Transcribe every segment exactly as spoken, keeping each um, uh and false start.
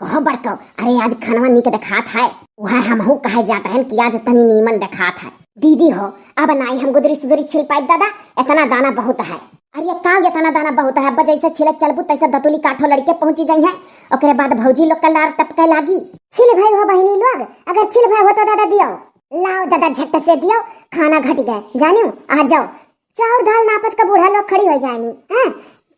कहो बड़को, अरे आज खानवा नीक देखात है। वह हमहू कहे जात रहन कि आज तनी नीमन देखात है। दीदी हो, अब नाई हम गुदरी सुदरी छिल पाइब दादा, इतना दाना बहुत है। अरे का इतना दाना बहुत है, अब जैसे छिले चलबू तैसे दतुली काठो लड़के पहुंची जाई है, ओकरे बाद भौजी लोग का लार टपके लागी। छिल भाई हो बहिनी लोग, अगर छिल भाई हो तो दादा दियो। लाओ दादा झट से दियो, खाना घट गए, जानियो, आ जाओ। चाउर दाल नापत का बूढ़ा लोग खड़ी हो जाएनी, हैं?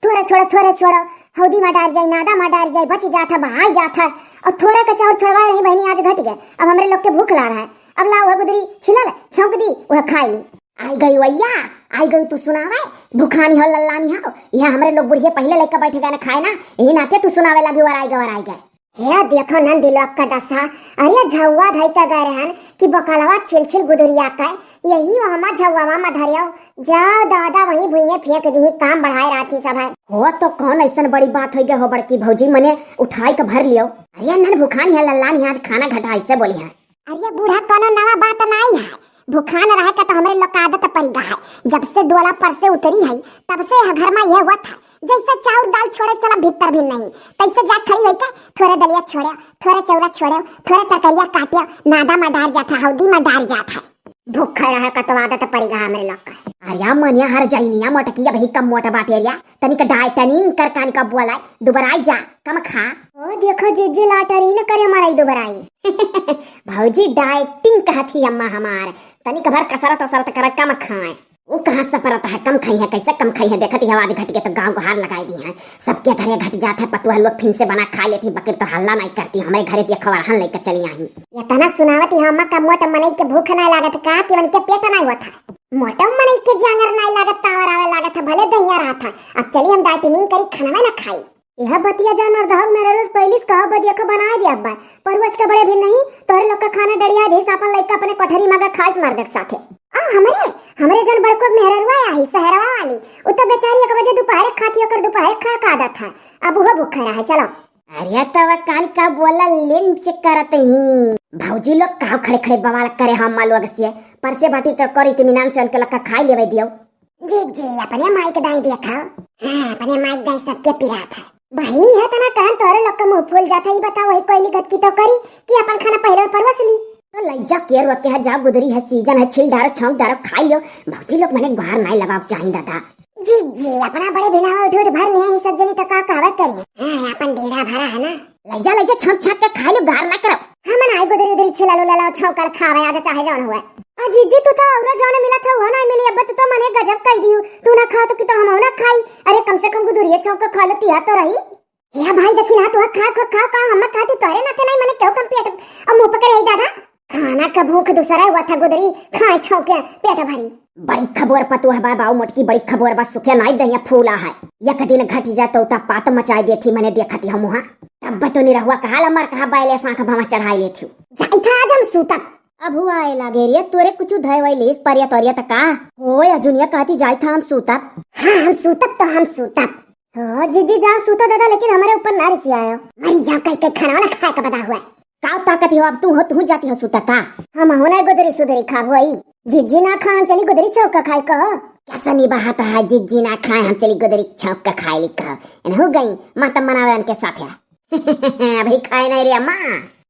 थोड़ा छोड़ो, थोड़ा छोड़ो, हौदी मा डार जाई, नादा मा डार जाई, बच जात है, बहाई जात है। और थोड़ा का चाउर छोड़वाए रही बहिनी, आज घट गए, अब हमरे लोग के भूख लाग है। अब लाओ वह गुदरी छिलल, छौंक दी, वह खाई ली। आई गई वैया, आई गई तू सुनावे, भुखानी हो लल्लानी हो, यहाँ हमरे लोग बुढ़िए पहले लेकर बैठ गए ना खाए ना, यही नाते तू सुनावे लगी वर आई गए, वर आई गए। हे देखो नंदी लोग का दशा, अरे झौवा धई के गए रहन कि बकलवा छिल छिल गुदरिया के, यही वहमा झौवा मा धरियो, जाओ दादा वही भुइये फेंक दी, काम बढ़ाए राखी सब है। हो तो कौन ऐसन बड़ी बात हो गया हो बड़की भौजी, मने उठाई के भर लियो। अरे नन भुखानी है लल्लानी है, आज खाना घटा ऐसे बोली है। अरे बूढ़ा कौनो नवा बात नाई है, भुखान रहे का तो हमरे लोग का आदत पड़ी गा है, जब से डोला पर से उतरी है तब से यह घर मा यह हुआ था, जैसे चाउर दाल छोड़े चला भीतर भी नहीं, तैसे जा खड़ी होई के थोड़े दलिया छोड़े, थोड़े चौरा छोड़े, थोड़े तरकरिया काटे, नादा मा डार जात है, हौदी मा डार जात है। भूखा रहे का तो आदत पड़ी गा हमरे लोग का। अरे मनिया हर जाइनिया मोटकी अबही कम मोटा बाटे रिया, तनिक डाइटनिंग कर कान का बोला, दुबराई जा, कम खा। ओ देखो जिज्जी लाटरी न करे हमारा ई दुबराई। भौजी डाइटिंग कहत ही अम्मा हमार, तनिक भर कसरत असरत कर कम खाए। वो कहाँ सपरत है, कम खाई है, कैसे कम खाई है, देखत ही आवाज घट के तो गाँव गुहार लगाई दी है। सबके घरे घट जात है, पतुआ लोग फिन से बना खा लेती, बकरी तो हल्ला नहीं करती, हमरे घरे देखो अरहन लेकर चली आई। इतना सुनावत ही अम्मा का मोट मनई के भूख नहीं लागत का कि उनके पेट नहीं होता है। मोटो मनई के जांगर नाई लागत, तावर आवे लागत है, भले दहिया रहत है। अब चली हम डाइटिंग करी, खानवे ना खाई। यह बतिया जान और दहक मेरे रोज पहली से कहा बदिया को बनाए दिया अब्बा। परुस के बड़े भी नहीं, तोहरे लोग का खाना डड़िया धीस अपन लइका अपने कोठरी में खाइस मर्द के साथे। आ हमरे, हमरे जन बड़को मेहररुआ आई, सहरवा वाली, उ तो बेचारी एक बजे दोपहर खाती, ओकर दोपहर खा का आदत है, अब वो भूखा रहे। चलो। अरे तब कान का बोला लिंच करत ही। भौजी लोग का खड़े खड़े बवाल करे हम लोग से, पर से बाटी तो कर इत्मीनान से उनके लक्का खाई लेवे दियो। जी, जी, अपने माइक दाई देखा। हाँ, अपने माइक दाई सबके पिरात है। बहिनी है तना कहन तोहरे लोग के मुंह फूल जाता, ई बताओ वही कोयली गत की तो करी कि अपन खाना पहले में परोस ली। तो लज्जा के रोके है, जा गुदरी है, सीजन है, छिल डारो, छौंक डारो, खाई लो। भौजी लोग मने गुहार नाई लगाव चाही दादा। जी, जी, अपना बड़े बिना उठ उठ भर लिए, ई सब जनी तो का कहवे करी। हाँ, अपन ढीढ़ा भरा है ना। लज्जा, लज्जा, छौंक छाक के खाई लो, गुहार ना करो। हम ना आई गुदरी उदरी छिला लो, ललाओ, छौंकल खावे, आज चाहे जौन हुए। आ जीजी, तू तो औरा जौन मिलत है, वो ना मिली। अब तू तो मने गजब कह दियो, तू ना खाओ तो कि तो हम ना खाई। अरे कम से कम गुदरिया छौंक के खा लेती है तो रही। या भाई देखी ना, तू खा, खा, खा, खा, हम खा, तू तोरे नाते नहीं, मने क्यों कम पेट और मुंह पकड़े है दादा? खाना का भूख दूसरा हुआ था गुदरी, खाए छौंके पेट भरी। बड़ी खबोर पतुआ बा, बाऊ मोटकी बड़ी खबोर बा, सुखे नाई दहिया फूला है। एक दिन घटी जा तो उता पात मचाई देथी, मने देखती हम वहाँ। तब तो निरहुआ कहा ला मर कहा बैले सांख भवा चढ़ाई लेथी। जाई था आज हम सूतब। अब हुआ आए लागे रे, तोरे कुछ धय वही लेस परिया तोरिया तका। होय अजुनिया कहती जाई था हम सूतब। हाँ हम सूतब तो हम सूतब। हाँ जीजी जा सूता दादा, लेकिन हमारे ऊपर ना रिसियायो। मरी जाओ कई कई खाना वाला खाए का बदा हुआ। का ताकत हो अब तू हो, तू जाती हो सूता का? हम हो ना गुदरी सुदरी खाब होई। जीजी ना खाए हम चली गुदरी छौंक खाए को। कैसा नहीं बात है, जीजी ना खाए हम चली गुदरी छौंक खाए ली कहो। इन हो गई माता मनावे उनके साथ है। अभी खाए नहीं रे अम्मा।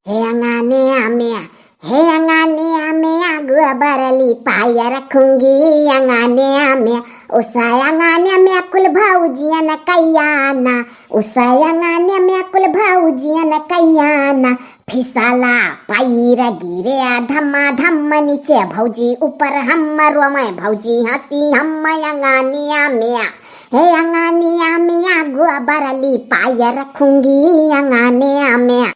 हे अंगाने आम्या, हे अंगाने आम्या, गोबर लिपाया रखूंगी अंगाने आम्या। उसा अंगाने आम्या कुल भौजियन कयाना, उसा अंगाने आम्या कुल भौजियन कयाना। फिसला पैर गिरे धमा धम नीचे भौजी ऊपर हम रोवे भौजी हंसी हम अंगाने आम्या। हे अंगाने आम्या गोबर लिपाया रखूंगी अंगाने आम्या।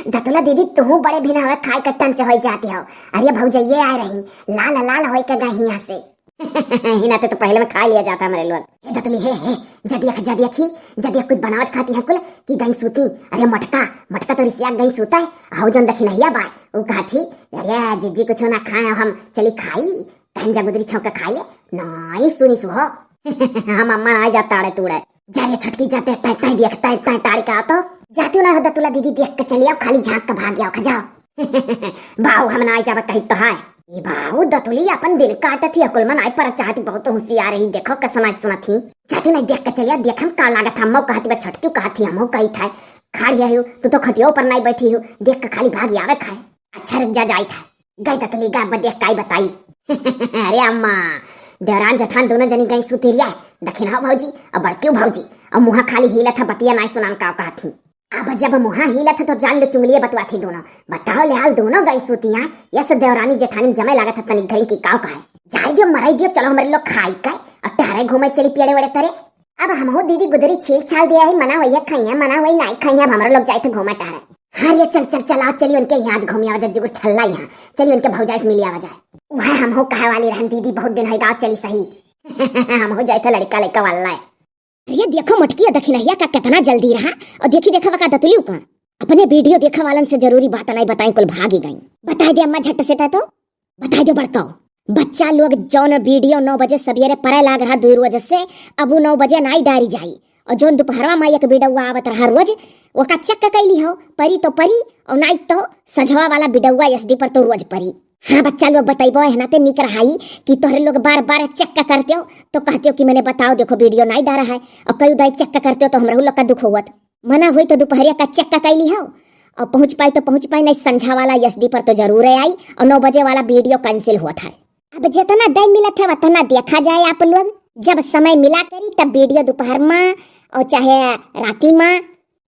दतुला दीदी, तुहू बड़े भिना हवे, खाए के टंच होई जाती हो। अरे भौजइये आए रही, लाल लाल होई के गई हियां से। हिना ते तो पहले में खा लिया जाता हमारे लोग। हे दतुली, हे, हे, जा देख, जा देखी, जा देख, कुछ बनावत खाती हैं कुल कि गई सूती। अरे मटका, मटका तो रिसिया गई सूता है। हौ जौन दखिनहिया बाय, उ कहत ही, "अरे जीजी कुछ ना खाए, हम चली खाई।" तहन जा गुदरी छौंक के खाई ले। नाई सुनी सुहो। हम अम्मा ना जा ताड़े तूड़े। जा रे छोटकी, जा ते, तै, तै देख, तै, तै ताड़ी का तो। जाती ना हो दतुला दीदी, देख के चली आओ, खाली झांक के भाग आओ, खा जाओ। बाऊ, हम ना जाबे कही तो है। ए बाऊ, दतुली अपन दिन काटत ही, अकुल मन आए पर चाहती, बहुत होशियार ही, देखो क समझ सुनत ही। जाती नहीं देख के चलिया, देखम का लागत है, अम्मो कहती बा, छोटकी कहत ही, हमहू कही था, खाड़ी है, तू तो खटियो पर नहीं बैठी हो, देख के खाली भाग आवे खाए। अच्छा रुक जा, जाई था, गई दतुली गा, अब देख काई बताई। अरे अम्मा, देवरान जेठान दोनों जनी गई सुती रिया, दखिनहा भौजी और बड़कियो भौजी, और मुँहा खाली हिलत है, बतिया नहीं सुनाम का कहत ही। अब जब मुँहा हिलत है तो जान लो चुंगलिए बतुआ थी दोनों। बताओ ले हाल दोनों गई सूतियाँ, यस देवरानी जेठानी जमे लागत है तनिक घरी की काव कहे। जाए दियो मराई दियो, चलो हमरे लोग खाई के और टहरे घूमे चली पेड़े वेड़े तरे। अब हमहू दीदी गुदरी छील छाल दिया है, मना वही खाई है, मना वही नहीं खाई है, अब हमरे लोग जाए थे घूमे टहरे। हाँ रे चल चल चल, आओ चली उनके यहाँ आज घूमी आवा जाए, जुगुर छल्ला यहाँ, चली उनके भौजाई से मिली आवा जाए। वह हमहू कहे वाली रहन दीदी, बहुत दिन है गाँव चली सही। हमहू जाए थे लड़का लड़का वाला है। अरे देखो मोटकी, दखिनहिया का कितना जल्दी रहा। और देखी देखा का दतुलियो का अपने वीडियो देखा वालन से जरूरी बात नहीं बताई, कुल भागी गई। बताई दे अम्मा झट से तो, बताई दो बड़काओ। बच्चा लोग जौन वीडियो नौ बजे सवेरे परे लाग रहा दुई रोज से, अब वो नौ बजे नाई डारी जाई। और जौन दोपहरवा में एक वीडियो आवत रहा रोज, ओका चेक कैली हो, परी तो परी, और नाई तो संझवा वाला वीडियो एसडी पर तो रोज परी। हाँ बच्चा लोग, बतैबो है ना ते निक रहाई कि तोहरे लोग बार बार चेक करते हो तो कहते हो कि मैंने बताओ देखो वीडियो नहीं डारा है, और कई उदाई चेक करते हो तो हमरा लोग का दुख होवत। मना हुई तो दोपहरिया का चेक का कैली हो, और पहुँच पाई तो पहुँच पाई, नहीं संझा वाला एसडी पर तो जरूर है आई, और नौ बजे वाला वीडियो कैंसिल हुआ था। अब जितना दे मिलत है उतना देखा जाए आप लोग, जब समय मिला करी तब वीडियो दोपहर में और चाहे राती में।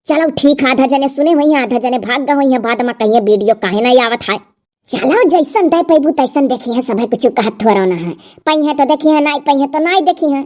चलो ठीक है, आधा जने सुने हुई हैं, आधा जने भाग गए हुई हैं, बाद में कहिए वीडियो काहे नहीं आवत है। चलो जैसन दे पैबू तैसन देखी है, सभे कुछ कहत थोड़ा ना है, पई है तो देखी है, नहीं पई है तो नहीं देखी है।